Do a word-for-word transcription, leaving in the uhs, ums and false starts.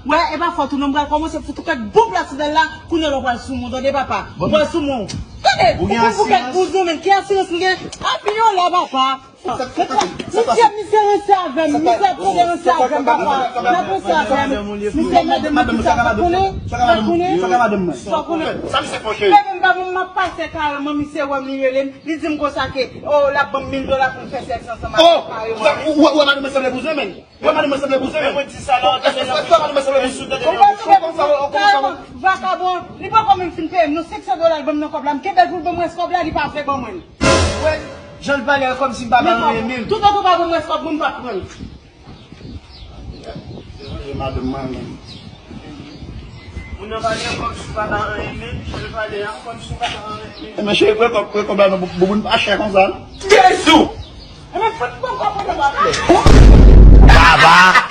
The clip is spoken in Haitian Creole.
Wè, e pa fòt ou non, m pral kòmanse fout ou kèk bon plat sou dèl la, kounye a w pral sou mwen, tande papa. Ou pral sou mwen. Tande, ou konn pou kèk bouzou, men ki asirans m gen? Api yon la, papa. Misye, misye ranse avè m, misye ap tande ranse avè m, papa. L ap ranse avè m. Misye, madanm mwen, kisa sa konnen? Sa konnen? Sa konnen? Sa misye fè, cheri? Bebe m pa bon, m ap pase kareman, misye wè m, li rele m, li di m konsa ke, oh, l ap ban m mil dola pou m fè sèks ansanm avè l kareman. Ou wè madanm mwen sanble bouzou, men. Yo, madanm mwen sanble bouzou, men. Mwen di sa la, èske madanm mwen sanble bouzou? Ou pa sanble bouzou, kareman, vakabon. Li poko menm fin peye m non, senk san dola l ban m nan kòb la. M kenbe l pou l ban m rès kòb la, li pa vle ban mwen l. Wè, jan l pale a, kòmsi m pa ba l anyen menm. Toutan ke w pa ban m rès kòb mwen, m p ap pran l. Deranje madanm mwen menm. Moun nan pale a kòmsi w pa ba anyen menm, jan l pale a, kòmsi w pa ba anyen menm. Men cheri, pran kòb, pran kòb la nan bouboun pa chè konsa. Jezi! Baba!